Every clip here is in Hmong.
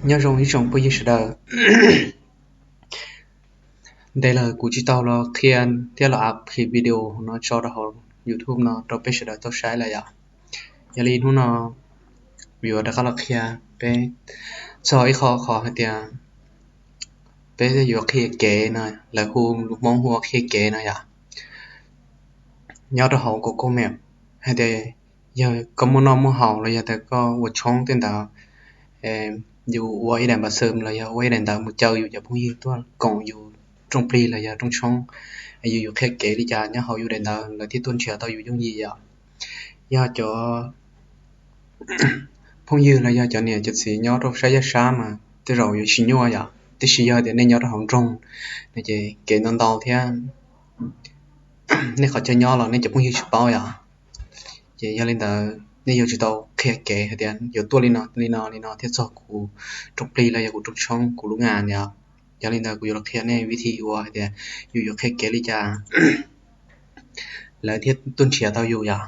Nyob zoo ib tsoom phooj ywg sawv daws. Ntev lawm kuv tsis tau los qhia thiab los up video no tso rau hauv YouTube no rau peb sawv daws tau saib lawm yom. Yog li hnub no kuv yuav rov qab los qhia peb txog ib qho, qhov hais tias peb yuav qhia kev no, lawv hu, lus Hmoob hu ua qhia kev no yom. Nyob rau hauv Google Map, hais tias yog koj muaj noj muaj haus los yog tias koj ua tshoob tej ntawd, yus ua ib daim npam xwm los yog ua ib daim ntawv mus caw yus cov phooj ywg tuaj koom yus rooj plig los yog rooj tshoob, yus yuav qhia kev li cas nyob hauv yus daim ntawv lawv thiaj tuaj nrhiav tau yus yooj yim yom. Yog cov phooj ywg los yog cov niam cov txiv nyob rau sab yaj sab mas tej zaum yuav tsis nyuaj yom, tiam sis yog tias nej nyob rau hauv nroog no ces kev ntau ntau thiab nej qhov chaw nyob los nej cov phooj ywg tsis paub yom. Ces yog li ntawd nej yuav tsum tau qhia kev hais tias yuav tuaj li no li no li no thiaj txog kuv rooj plig los yog kuv rooj tshoob, kuv lub nga yom. Yog li ntawd kuv yuav los qhia nej vib thi ua hais tias yus yuav qhia kev li cas lawv thiaj tuaj nrhiav tau yus yom.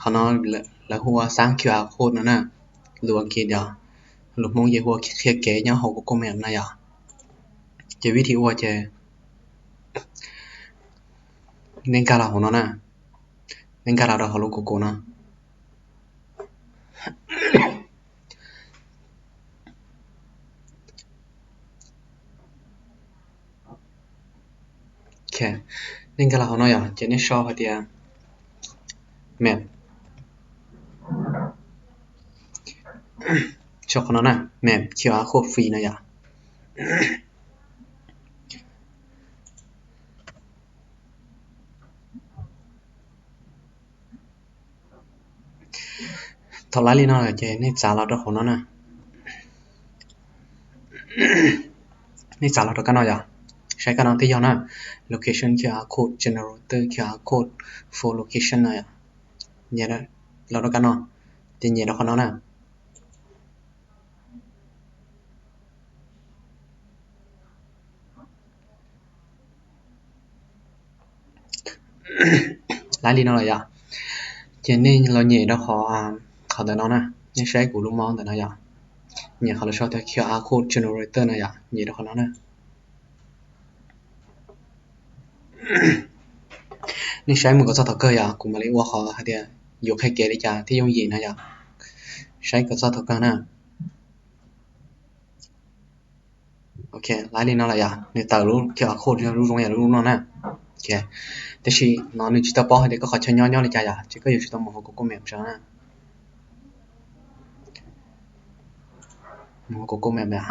Qhov no lawv hu ua xab QR code no na, lus Askiv yom, lus Hmoob ces hu ua qhia kev nyob hauv Google Map no yom. Ces vib thi ua ces nej nkag los hauv no na, nej nkag los rau hauv lub Google no. Nej nkag los hauv no yom, ces nej sau hais tias map, sau qhov no na, map QR code free no yom. Thaum laib li no lawm ces nej txav los rau hauv no na. Nej txav los rau kab no yom, saib kab no twb yog na, location QR code generator QR code for location no yom. Nyem los rau kab no, ces nyem rau qhov no na. Laib li no lawm yom, ces nej los nyem rau qhov, qhov ntawm no na, nej saib kuv lub mouse ntawm no yom, nyem qhov lawv sau tias QR code generator no yom, nyem rau qhov no na. Nej saib mus kom txog thaum kawg yom, kuv mam li ua qhov hais tias yuav qhia kev li cas thiaj yooj yim no yom. Saib kom txog thaum kawg na. Ok, laib li no lawm yom, nws tawm lub QR code lub zoo yam lub no na. Ok, tab sis no nws tsis tau paub hais tias koj qhov chaw nyob nyob li cas yom, ces koj yuav tsum tau mus hauv Google Map tso na. Mus hauv Google Map yom.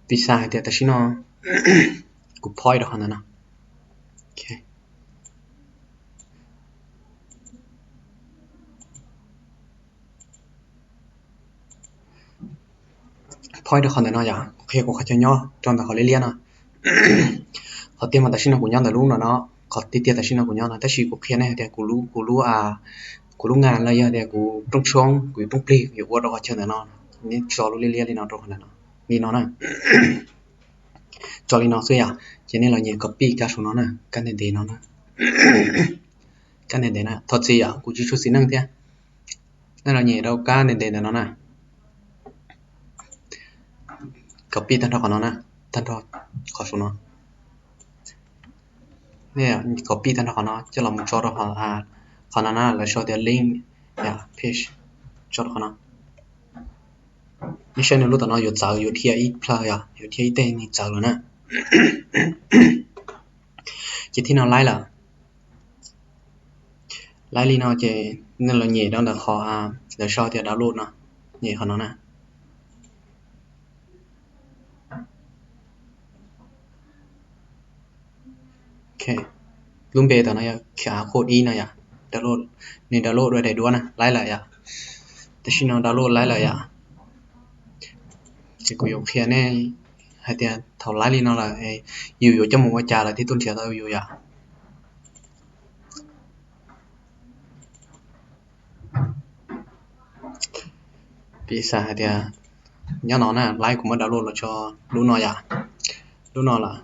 Piv xam hais tias tam sim no kuv point rau qhov ntawm no. Point rau qhov ntawm no yom, kuv qhia kuv qhov chaw nyob rau ntawm qhov liab liab no. Qhov tiag mas tam sim no kuv nyob ntawm lub no no, qhov tiag tiag tam sim no kuv nyob no, tab sis kuv qhia nej hais tias kuv lub, kuv lub, kuv lub nga los yog tias kuv rooj tshoob, kuv rooj plig yuav ua rau qhov chaw ntawm no, nej tso lub liab liab li no rau qhov ntawm no, li no na. Tso li no xwb yom, ces nej los nyem copy kab saum no na, kab ntev ntev no na. Kab ntev ntev na, thov txim yom, kuv tsis tshua xis neej thiab. Nej los nyem rau kab ntev ntev ntawm no na. Copy tag nrho qhov no na, tag nrho qhov saum no. Nej copy tag nrho qhov no coj los mus tso rau qhov, qhov no na, lawv sau tias link, page, tso rau qhov no. Nej saib nws lub tom no yuav txawv, yuav dhia ib plhaw yom, yuav dhia ib teg nws txawv lawm na. Ces thib no laib lawm. Laib li no ces nej los nyem rau ntawm qhov lawv sau tias download no, nyem qhov no na. Ok, lub npe tom no yog QR code ib no yom, download, nws download dua daim duab na, laib lawm yom. Tam sim no download laib lawm yom. Ces kuv yuav qhia nej hais tias thaum laib li no lawm, yus yuav coj mus ua cas lawv thiaj tuaj nrhiav tau yus yom. Piv xam hais tias nyob no na, lawv kuv muab download los tso lub no yom, lub no lawm.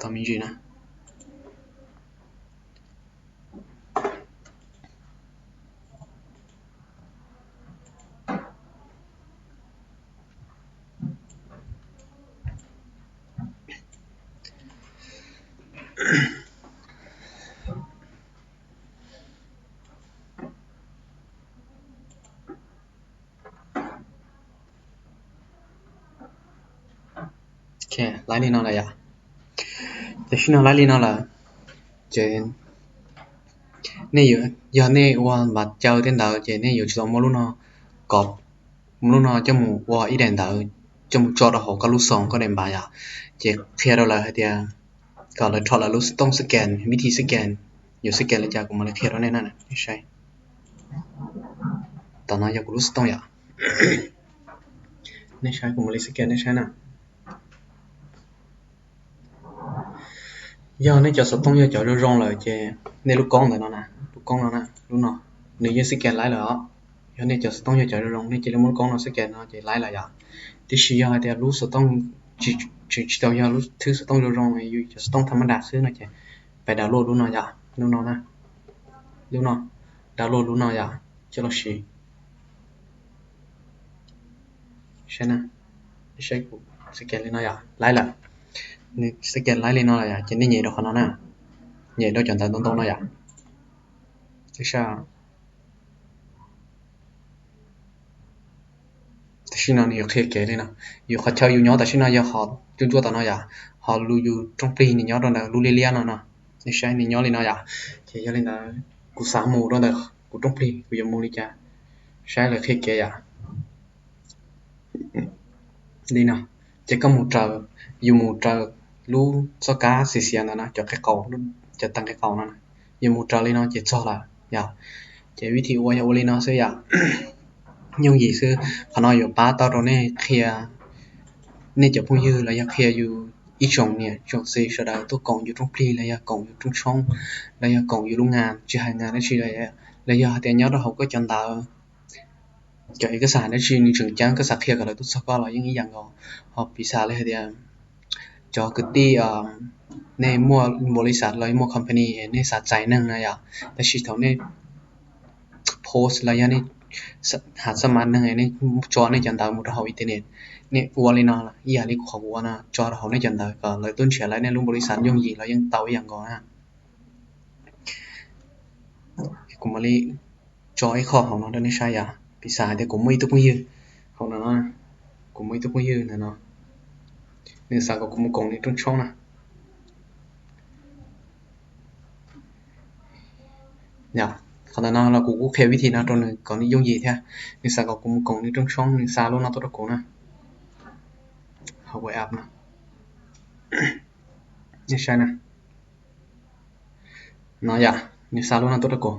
Tos me ntsis na. Ok, lawv li no lawm yom. Tam sim no lawv li no lawm, ces nej, yog nej ua npam caw tej ntawd ces nej yuav tsum tau muab lub no, kom lub no coj mus ua ib daim ntawv, coj mus tso rau hauv koj lub xoo koj daim npam yom. Ces qhia rau lawv hais tias kom lawv rho lawv lub xov tooj scan, vib thi scan, yuav scan li cas kuv mam li qhia rau nej na, nej saib. Tam no yog kuv lub xov tooj yom. Nej saib, kuv mam li scan nej saib na. Yog nej cov xov tooj yog cov zoo zoo lawm ces nej lub koob ntawm no na, lub koob no na, lub no, nws yeej scan live lawm os. Yog nej cov xov tooj yog cov zoo zoo, nej cia li muab lub koob no scan no ces live lawm yom. Tiam sis yog hais tias lub xov tooj tseem tsis tau yog lub thwb xov tooj zoo zoo, yus cov xov tooj tham ma das xwb no ces pais download lub no yom, lub no na, lub no, download lub no yom, coj los siv. Saib na, saib kuv scan li no yom, live lawm. Nws scan live li no lawm yom, ces nej nyem rau qhov no na, nyem rau cov ntawv ntau ntau no yom. Tam sim no nws yuav qhia kev li no, yus qhov chaw yus nyob tam sim no yog qhov ntsuab ntsuab tom no yom, ho lub yus rooj plig nws nyob rau ntawm lub liab liab no no. Nej saib nws nyob li no yom, ces yog li ntawd kuv xav mus rau ntawm kuv rooj plig kuv yuav mus li cas? Saib lawv qhia kev yom. Li no, ces koj mus raws, yus mus raws lub txoj kab xiav xiav ntawd no, cov qe qaus, cov tag nqe qaus no, yus mus raws li no ces txog lawm yom. Ces vib thi ua yog ua li no xwb yom. Yooj yim xwb, qhov no yuav pab tau rau nej qhia nej cov phooj ywg los yog qhia yus ib tsoom niam tsoom txiv sawv daws tuaj koom yus rooj plig los yog koom yus rooj tshoob los yog koom yus lub nas, tsis hais nas dab tsi los yog hais tias nyob rau hauv koj cov ntawv, cov ib koj xav dab tsi nws tseem ceeb koj xav qhia kom lawv tuaj txog koj los yeej ib yam nkaus. Ho piv xam li hais tias cov kwv tij, nej muaj npaum li xav los muaj company nej xav txais neeg na yom, tab sis thaum nej post los yog nej ha xab mas neeg nej tso nej cov ntawv mus rau hauv internet, nej ua li no ib yam li kuv qhov kuv ua no tso rau hauv nej cov ntawv kom lawv tuaj nrhiav lawv nej lub npaum li xav yooj yim los yeej tau ib yam nkaus na. Kuv mam li tso ib qho hauv no rau nej saib yom. Piv xam hais tias kuv muaj ib tug phooj ywg hauv no, kuv muaj ib tug phooj ywg ntawm no, nws xav kom kuv mus koom nws rooj tshoob na. Qhov ntawm no los kuv kuj qhia vib thi no rau nws kom nws yooj yim thiab. Nws xav kom kuv mus koom nws rooj tshoob, nws xa lub no tuaj rau kuv na. Hauv web app no, nej saib na. No yom, nws xa lub no tuaj rau kuv.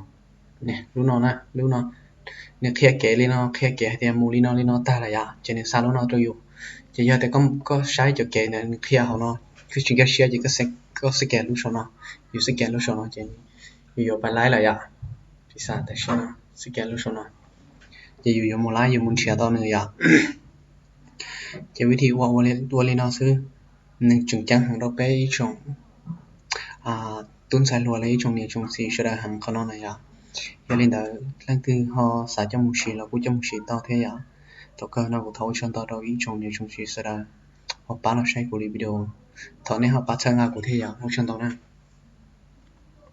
Lub no na, lub no, nws qhia kev li no, qhia kev hais tias mus li no li no tag lawm yom, ces nws xa lub no rau yus. Ces yog tias koj saib cov kev ntawd nws qhia hauv no, koj tsis nkag siab ces koj scan lub saum no, yus scan lub saum no ces yus yuav pais live lawm yom. Piv xam tam sim no scan lub saum no, ces yus yuav mus live yus mus nrhiav tau nws yom. Ces vib thi ua, ua li no xwb, nws tseem ceeb heev rau peb ib tsoom tub ntxhais hluas los ib tsoom niam tsoom txiv sawv daws heev qhov no na yom. Yog li ntawd leej twg ho xav coj mus siv los kuj coj mus siv tau thiab yom. Thaum kawg no kuv thov ua tsaug ntau rau ib tsoom niam tsoom txiv sawv daws uas pab los saib kuv li video. Thov nej ho pab txhawb nqa kuv thiab yom, ua tsaug ntau na.